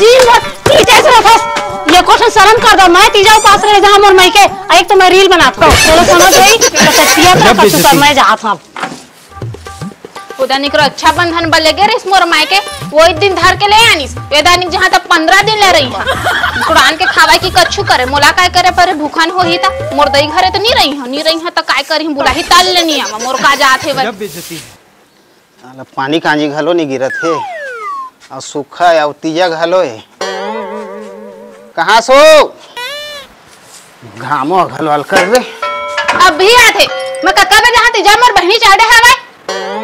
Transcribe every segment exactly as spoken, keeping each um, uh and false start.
तीन भर तीजा से रखस। ये कोठन शर्म कर दो, मैं तीजा उपास रहे जहाँ मोर मायके, एक तो मैं रील बनात हूँ। चलो सुनो भाई, तो सच्चिया था, कछु कर मैं जात हूँ। ओदा निक रक्षाबंधन बर लेगे रहिस मोर मायके, वो एक दिन धर के ले आनिस। वेदानिक जहाँ तक पंद्रह दिन ले रही है। कुड़ान के खावा की कछु करे, मोला काय करे परे, भूखन होही ता। मोर दई घरे तो नहीं रही है, नहीं रही है तो काय करी, बुलाही तल ले नहीं आवा, मोर का जात है वह। गजब बेइज्जती है। साला पानी कांजी घलो नहीं गिरत हे, और सूखा है, और तीजा घलो है। कहाँ सो? घामो घलो अलकर रे। अभी आथे। मैं कतका बजे हां? तीजा मोर बहिनी चढ़े हवय।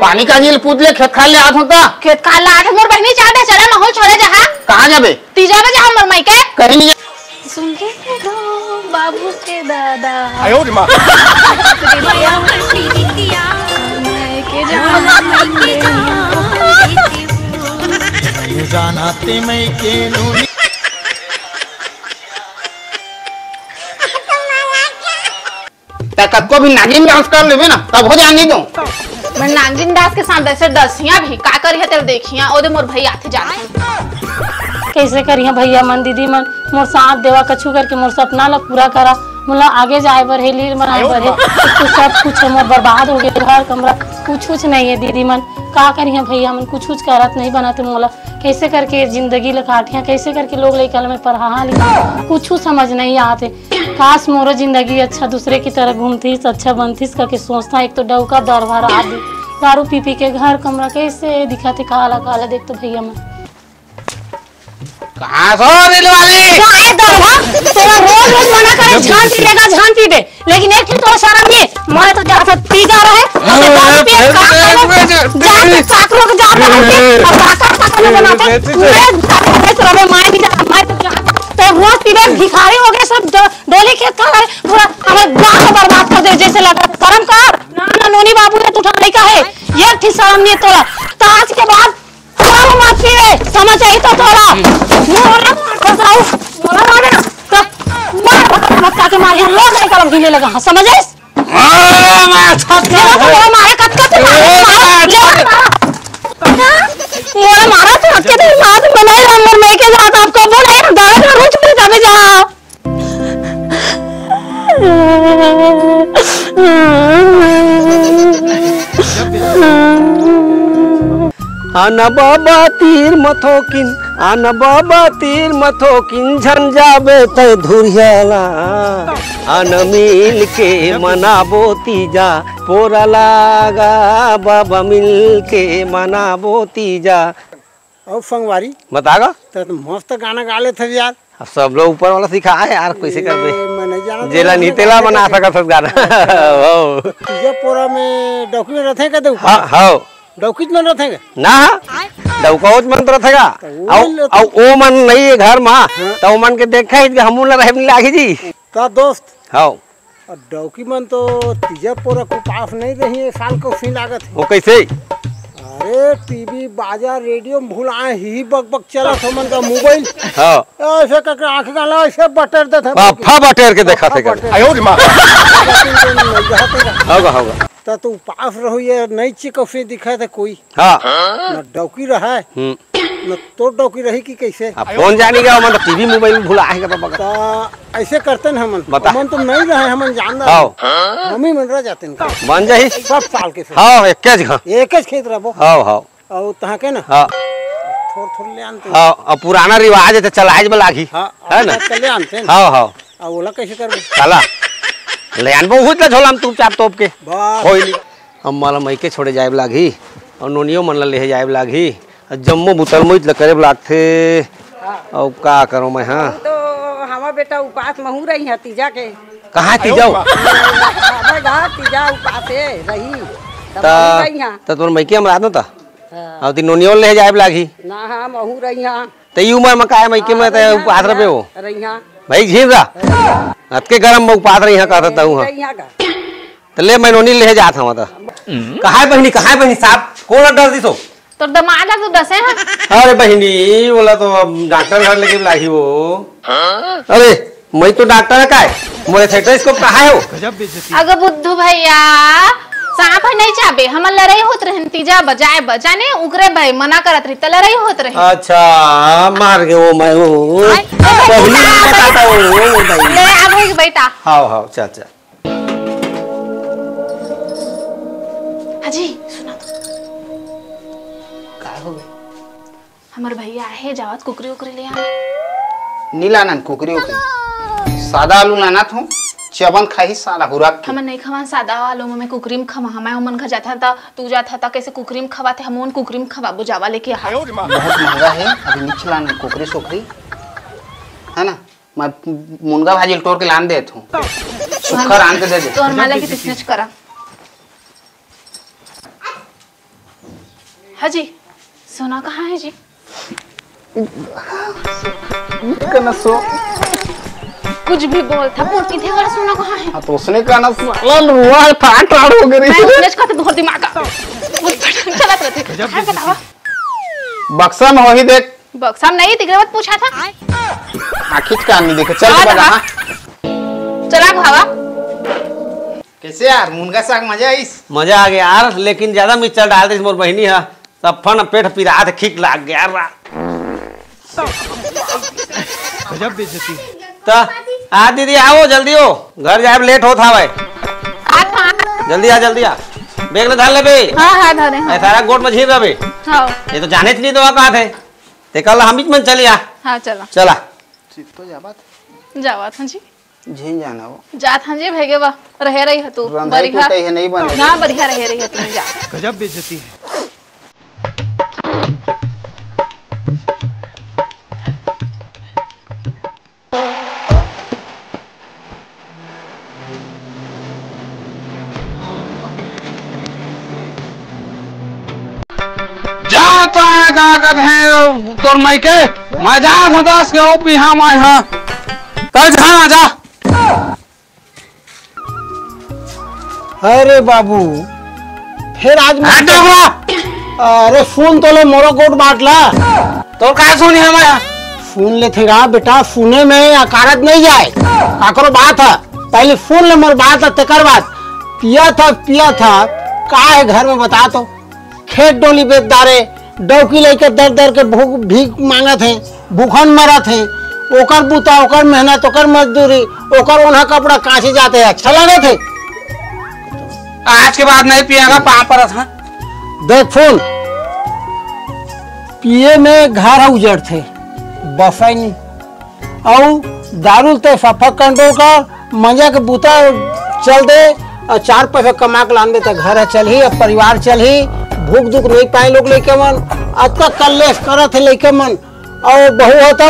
पानी कांजी ल पूछ ले, खेत खार ले आत होता। खेत खार ले आथे, मोर बहिनी चढ़े, चला महूं ल छोड़े जहां। कहाँ जाबे? तीजा बजे हां मोर मायके। कहीं नहीं। सुन के दो बाबू के दादा। आयो रे माँ। के जाना। ये जाना ते मैं के नूनी। त कतको भी नागिन डांस कर लेबे ना, तब हो जाएंगे क्यों? मैं नागिन डांस के साथ ऐसे डसिया भी का करिया, तेल देखिया, ओदे मोर भैया आथे जात हन। कैसे करिया भैया मन, दीदी मन, मोर साथ देवा, कछु करके मोर सपना ला पूरा करा, मोला आगे जाए बर हे, लील बनाए बर हे। तो सब कुछ मोर बर्बाद हो गए, घर कमरा कुछ कुछ नहीं है दीदी मन। का करिया भैया मन, कुछ कुछ करत नहीं बनत मोला, कैसे करके जिंदगी ला काटिया, कैसे करके लोग लइका ला मैं पढ़ाहा लिखा, कुछ समझ नहीं आते। काश मोरो जिंदगी अच्छा, दूसरे की तरह घूमतीस, अच्छा बनतीस करके सोचता। एक तो डौका दर भर आदि दारू पी पी के घर कमरा कैसे दिखाते, काला काला। देख तो भैया मैं। कहाँ सो दिल वाली? गाय दर भर, तोरा रोज रोज मना करे, झान पीबे का, झान पीबे। लेकिन एक चीज तोरा शर्म नहीं, मैं तो जा सकती जा रहे, अबे दारू पिए का करे, जा के चाकरों के जा रहे, अब काका काका ने बनाते, मैं जाते रहे, मैं भी जा, मैं तो जा, तो रोज पीबे, भिखारी हो गए सब, डोली खेत का है, पूरा हमारे गांव को बर्बाद कर दे, जैसे लगा। शर्म कर ना, ना, नोनी बाबू ने तू उठा नहीं का है, ये ठीक शर्म नहीं है तोरा। तो आज के बाद शर्म मत पीवे, समझ आई तो तोरा। मोरा मार फसाऊ, मोरा मार ना, तो मार मत काके मार, यहाँ लोग नहीं करम गिने लगा, हाँ, समझ आइस? मारा, मारा, छत ये तो मोरा मारे, कत, कत मारे, मारा, ले मारा। मोरा मारा तो हत्या तो मार बनाई, हम मैं के जात आपको बोले, हम दारू में रुच में तभी जा। आना बाबा तीर मथोकिन, आना बाबा तीर मथोकिन, झन जाबे तै धुरियाला। आना मिल के मनाबो तीजा, पोरा लागा बाबा मिल के मनाबो तीजा। अउ संगवारी, बता गा। त मस्त गाना गा लेथस यार। अब सब लोग ऊपर वाला सिखाए यार, कैसे करबे? मैं नहीं जानत जेला नहीं तेला बना सकत हस गाना। हो। तीजा पोरा में डौकी में रथे का देउ? हाँ, हाँ। डौकीच मन रथे का? ना, डौकाओच मन तो रथे का। तो वो अउ, मन रथे। अउ ओ मन नहीं है घर मा, हाँ। तो ओ मन के देखा ही हमू ला रहे नहीं लागी जी। का दोस्त? हाँ। अउ डौकी मन तो तीजा पोरा के उपास नहीं रही, ए साल के उसी लागत है। वो कैसे? अरे टीवी, बाजा, रेडियो में भुलाए ही बक बक चलत हो मन का मोबाइल। हाँ। ऐसे करके आँख गाला ऐसे बटर देत है। अफा बटर के देखत है। बटर। आयो रे माँ। होगा, होगा। त तू उपास रहो, ये नहीं चिकौसी दिखा थे कोई। हाँ। न डौकी रहा है, हम्म। न तो डौकी रही कि कैसे। अब कौन जानी गया, मन तो टीवी मोबाइल में भुला है का बाबा का। त ऐसे करते न हमन। बता। हमन तो नहीं रहे, हमन जानदार हाँ। हन। हम ही मन रह जाते हैं। बन जाही। सब साल के सब। हाँ, एक ज घर। एक ज खेत रहबो। हाँ, हाँ। अउ तहाँ के ना। हाँ। थोर थोर ले आनते। हाँ, अब पुराना रिवाज है तो चलाए में लागी। हाँ, है ना? अब तो ले आनते हैं। हाँ, हाँ। अब ओला कैसे करबो? काला। ले आनबो, उही त झोला में चुपचाप तोप के। बस। होई नहीं। अम्मा ला मइके छोड़े जाए बर लागही, अउ नोनियो मन ला लेहे जाए बर लागही, अउ जम्मो बुता ल मुइत ल करे बर लागथे। अउ का करों मैं, हाँ? तो हमार बेटा उपास महू रही है तीजा के। कहाँ तीजा हो? हमार घर तीजा उपासे रही, तब त, महू रही है। त तोर मइके हम रहत न त? हाँ। अउ ती नोनियो ल लेहे जाए बर लागही। ना, हाँ, महू रही है। त ई उमर म काय मइके म त उपास रहिबे हो? रहिया। भाई झीन रह। अतके गरम म उपास रहिया कहत हूँ, हाँ। रहिया का? त ले मैं नोनी लेहे जात हूँ त। कहाँ है बहिनी, कहाँ है बहिनी साहब? कोन डर दिस हो? तोर दमाद ला तो डसे हैं। अरे बहिनी, ओला तो अब डॉक्टर घर लेके लागही वो। अरे, मैं तो डॉक्टर है काय? मोरे स्टेथोस्कोप कहाँ है वो? अगर बुद्धू भैया, कहाँ पर नहीं जाबे, हमर लड़ाई होत रहन तीजा बजाए बजाने उकरे भाई मना करत रही त लड़ाई होत रही। अच्छा, मार के वो मैं वो, वो पहली में बताता हूँ, वो बताइए। ले आ भाई बेटा। हाँ हाँ, अच्छा अच्छा। हाजी सुना तो। का हो गई? हमर भैया आहे, जावत कुकरी उकरी ले आना। नी लानन कुकरी उकरी, सादा आलू लानत हूँ, चबन खाही साला हुरक के। हमन नहीं खवान सादा आलू, में कुकरी में खवा। हमारे ओमन घर जाथा त तू जाथा त कैसे कुकरी में खवाथे, हम ओन कुकरी में खवाबो, जावा लेके आ। बहुत महंगा है, अभी नी लानन कुकरी सुकरी, है ना? मैं मुनगा भाजी टोर के लान देत हूँ, सुखा रान के दे दे। तोर माला की बिजनेस करा। हाजी, सोना कहाँ है जी? कना सो। कुछ भी बोल था, बोल, इधर वाला सोना कहाँ है? हाँ, तो उसने कहा ना, साला लुआ है, ठाट ठाट हो गई। मैं उसने कहा था, बहुत दिमाग का। वो फटक चला था, थे। गजब हाय बेइज्जती। बतावा। बक्सा में वही देख। बक्सा में नहीं, तिकरे मत पूछा था। आँखी का नहीं देखे, चल हाँ, बड़ा, हाँ। हाँ। चला भावा। कैसे यार, मुनगा साग मजा आइस? मजा आ गया यार, लेकिन ज्यादा मिक्सचर डाल दे मोर बहिनी हा, सब फन पेट पिरात खीक लाग गया रा। गजब बेइज्जती। त आ दीदी, आओ जल्दी हो, घर जाए लेट होत हावय। जल्दी आ, जल्दी आ। बैग ले धर लेबे। हाँ, हाँ, धरे, हाँ। ए, सारा गोट में झीर रहे। हाँ। ये तो जाने च नहीं तो कहा थे। ते कल हम बीच में चली आ। हाँ, चला। चला। चित्तो जावत। जावत हन जी। झिन जाना वो। जात हन जी, भेगे बा। रहे रही है तू। रंधाई बढ़िया। कुटाई है, नहीं बने। ना, बढ़िया रहे रही है तू, जा। गजब बेइज्जती है। जा तो आए का कथे तोर माई के, मैं जा था दस के ओ बिहा माई हा। कल जा, जा। अरे बाबू, फिर आज मैं हट डोकरा। अरे सुन तो ले मोरो गोट बाटला। तो का सुनी हमारा? सुन ले थे गा बेटा, सुने में अकारत नहीं जाए। काकरो बात है, पहले सुन ले मोर बात है, तेकर बाद पिया था, पिया था, का है घर में बता तो? खेत डोली बेच डारे, डौकी लइके दर दर के भूख, भीख मांगत हे, भूखन मरत हे। ओकर बूता, ओकर मेहनत, ओकर मजदूरी, ओकर ओन्हा कपड़ा कांचे जाते हे, अच्छा लगत हे? आज के बाद नहीं पिएगा, पाँव परत हे। देख सुन, पिए में घर ह उजड़थे, बसई नहीं। अउ दारू ते सफा कंट्रोल कर, मजा के बूता चल दे, अउ चार पैसा कमा के लान दे, त घर ह चलही, अब परिवार चलही, भूख दुख नहीं पाए लोग लइके मन, अतका कल्लेस करत हे लइके मन, अउ बहू हो तो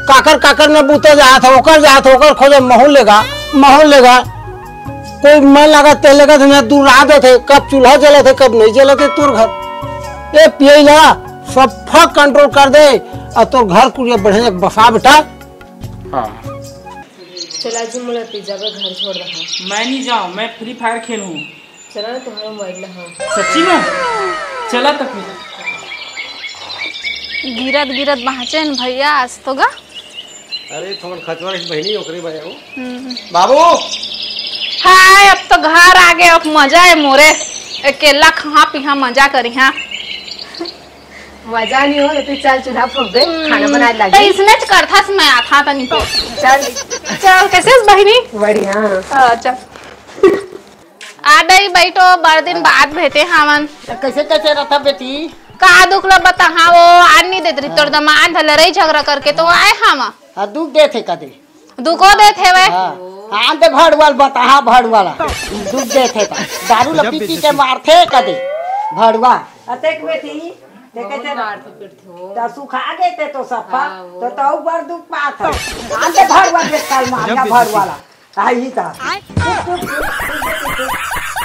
काकर काकर में बूता जात हे, ओकर जात हे, ओकर खोजे महू लेगा, महू लेगा, कोई मन लगा तेल लगा तो दूर रहा देते, कब चूल्हा जलत हे, कब नहीं जलत हे तोर घर। ए पियई ला सफा कंट्रोल कर दे, अउ तोर घर कुरिया बढ़िया बसा बेटा। हाँ। चला जी, मोला पिज्जा बर घर छोड़ दहा। मैं नहीं जाऊँ, मैं फ्री फायर खेलूँ। चला ना, तुम्हारा मोबाइल ला, हाँ। सच्ची में? चला तो फिर। गिरत गिरत बाँचेन भैया, आज तो गा। अरे, थोड़ा खचवा इस बहिनी ओकरे भैया हो। हम्म। बाबू। हाय, अब तो घर आ गए, अब मजा है मोरे। अकेला खहा पिहा मजा करिहा। मजा नहीं हो, तो चल चूल्हा फूँक दे, खाना बनाए त लागी। इसने च करथस, मैं आथा तनी पे। चल। चल, कैसे हस बहिनी? बढ़िया। हाँ, चल। आ दई बैठो, बड़ दिन बाद भेटे हावन। त कैसे कैसे रथा बेटी? का दुख ला बताहा वो, आन नहीं देत रही तोर दमाद ह लड़ाई झगड़ा करके तो आए हावा। हाँ, दुख देथे कदे। दुखो देत हेवय। हाँ, आन दे भड़वाल बताहा भड़वाला। दुख देथे त। दारू ला पी पी के मारथे कदे। भड़वा। अतेक बेटी, देखे थे ना। त सुखा गए थे तो सफा, हाँ, वो। तो तो ऊपर दुख पात है। आन दे भड़वा के साल मार गजब बेइज्जती। भड़वाला। आई ही था।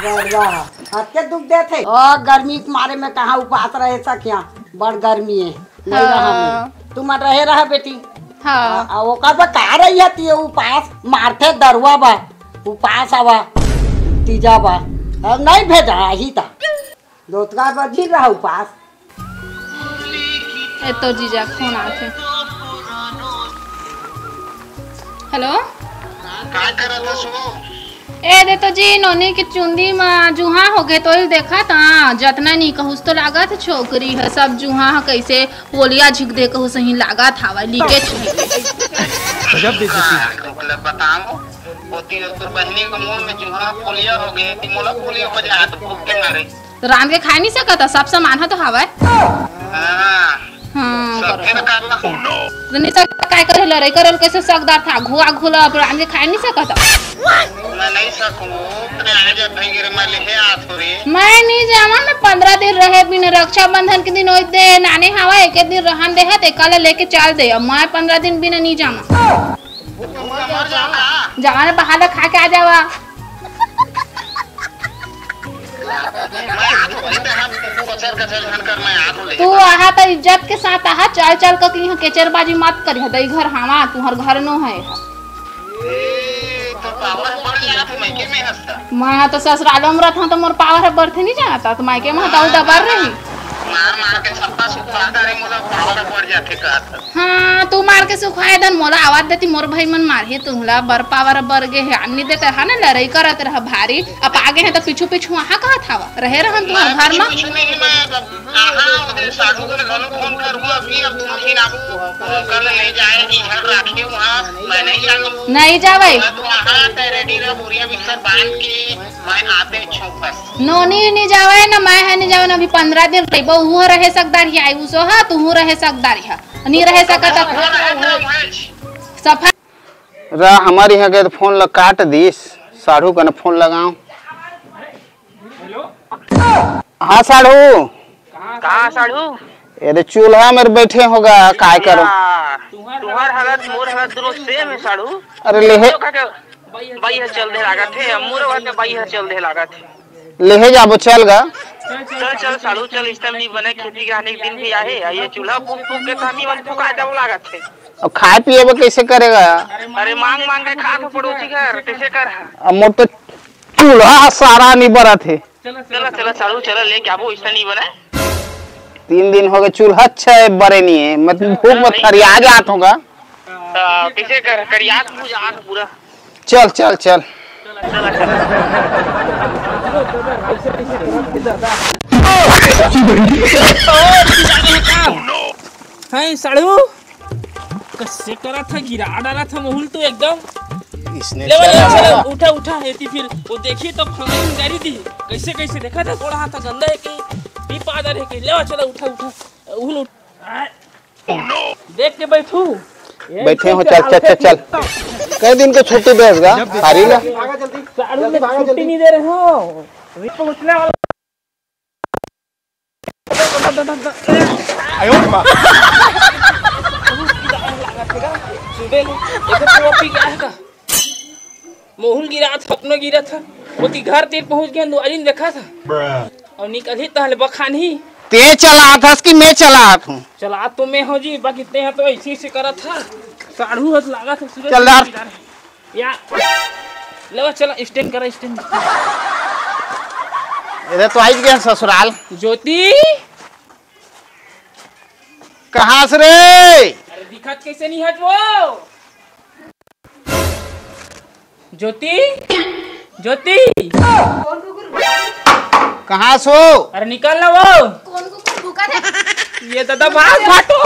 भड़वा। अतके दुख देथे। ओ, गर्मी के मारे में कहाँ उपास रहे सकिया। बड़ गर्मी है। नहीं रहा हाँ। मैं। तुम रहे रहा बेटी। हाँ। आ, आ, ओकर पर का रही है ती उपास? मारथे दरुआ बा, उपास आवा, तीजा बा। अब नहीं भेजा, आही ता। दोतका पर झिल रहा उपास। ए तो जीजा फोन आथे। हेलो। का करत हस वो? ए दे तो जी, नोनी के चुंदी म जुहा हो गे, तो इल देखा ता, जतना नी कहूस तो लागत हे छोकरी ह, सब जुहा ह कइसे पोलिया झिक दे कहूस सही लागत हावय, लीकेज। गजब बेइज्जती। हाँ, तो मतलब बताओ, ओती तोर बहिनी के मुंह में जुहा पोलिया हो गे, ती मोला पोलियो बजा तो भूख के मारे। रांध के खाए नहीं सकत, सब सामान ह तो हावय। हाँ। हाँ, सब करो। फिर करना। तो नहीं सकता, काय करे, लड़ाई करल कैसे सकदार था, घुआ घुला अब रांध के खाए नहीं सकता। मैं नहीं सकूं, मैं आ जा भाई गिरे, मैं लेहे आ थोड़ी। मैं नहीं जावा, मैं पंद्रह दिन रहे बिना, रक्षाबंधन के दिन ओई दे, नाने हावा एक दिन रहन दे है, ते कल लेके चल दे, अब मैं पंद्रह दिन बिना नहीं जावा। भूख मर जाओ का? जावा ना, बाहर ले खा के आ जावा। तू आहा त इज्जत के साथ आहा, चल चल के इहाँ केचरबाजी मत करिहा, दई घर हावा, तुहर घर नो है। ए, तो पावर बढ़ जात, मैं के में हंसता। मैं तो ससुरालों में रहता हूँ तो मोर पावर है बढ़ते नहीं जाता, तो मायके में हटाऊ दबर रही। मार मार के छप्पा सुखा करे, मोला पावर बढ़ जाते कहत। हाँ, तू मार के सुखाए दन, मोला आवाज देती, मोर भाई मन मारही तुहला, बर पावर बर गे हे, आमनी देते हा ना, लड़ाई करत रह भारी, अब आगे है तो पीछू पीछू वहाँ कहत हवा, रहे रहन तुम्हार मैं घर में। पीछू पीछू नहीं, मैं अब आहा, उधर साधु को घलो फोन करूँगा अभी, अब तुम ही ना, कल नहीं जाए कि घर राखी वहाँ, मैं नहीं जानू। नहीं जावे। मैं तो आहा, ते रेडी रह, बोरिया बिस्तर बांध के, मैं आते छू बस। नोनी नहीं जावे ना, मैं है नहीं जावे ना, अभी पंद्रह दिन रहिबो, उहो रहे सकदार ही आई, उसो हा, तू रहे सकदार ही। नी रहे सकत। सफा। रा, हमर इहाँ के फोन ला काट दिस। साढ़ू कने फोन लगाओ। हाँ साढ़ू। कहाँ साढ़ू? ये दे चूल्हा में बैठे होगा, काय करो? तुहर हालत मोर हालत दोनों सेम है साढ़ू। अरे लेहे। बाई ह चल दे लागत हे, मोर घर के बाई ह चल दे लागत हे। लेहे जाबो, चल गा। चल, चल, साढ़ू, चल, इस टाइम नहीं बने, खेती के आने के दिन भी आहे, आ ये चूल्हा फूक, फूक के तानी मन फुका जाओ लागत हे। अब खाए पिए बर कैसे करेगा? अरे, मांग, मांग के खा तो पड़ोसी घर, कैसे कर? अब मोर तो चूल्हा सारा नहीं बरत हे। चला, चला, साढ़ू, चला, लेके आबो, इस टाइम नहीं बने। तीन दिन हो गए, चूल्हा अच्छा है, बरे नहीं है, मैं तो भूख में थरिया जात होगा। कैसे कर, करिया तू जान पूरा। चल, चल, चल। हैं, साढ़ू? कइसे करत ह, गिरा डारत ह मोहुल तो एकदम। इसने ले, ले, चला। चला, उठा, उठा, एती फिर वो देखी तो फलाइन गाड़ी दी। कइसे, कइसे देखा था, गोड़ हाथ गंदा है कि पी पादर है कि, ले, चला, उठा, उठा, उहुल उठ। देख के बैठू। बैठे हो, चल, चल, चल, चल। कई दिन के छुट्टी देस गा, सारी ला। साढ़ू ने छुट्टी नहीं दे रहे हो। अभी पहुंचने वाला। सुबह ले, देखो तो पी गया है का? मोहुल गिरा था, अपनो गिरा था। वो ती घर तीर पहुंच गया, दुआरी में देखा था। और निकल ही तहले बखान ही। ते चलात हस कि मैं चलात हूँ? चलात तो मैं हो जी, बाकी ते ह तो ऐसे, ऐसे करत ह। साढ़ू हस लागत ह, सूरज चल यार। या। ले बस, चला, स्टैंड करा, स्टैंड। इधर तो आई गया ससुराल। ज्योति। कहाँ से रे? अरे दिखत कैसे नहीं हट वो? ज्योति, ज्योति। कहाँ सो? अरे निकल ना वो। कौन कुकुर भूखा है? ये दादा भाग फाटो।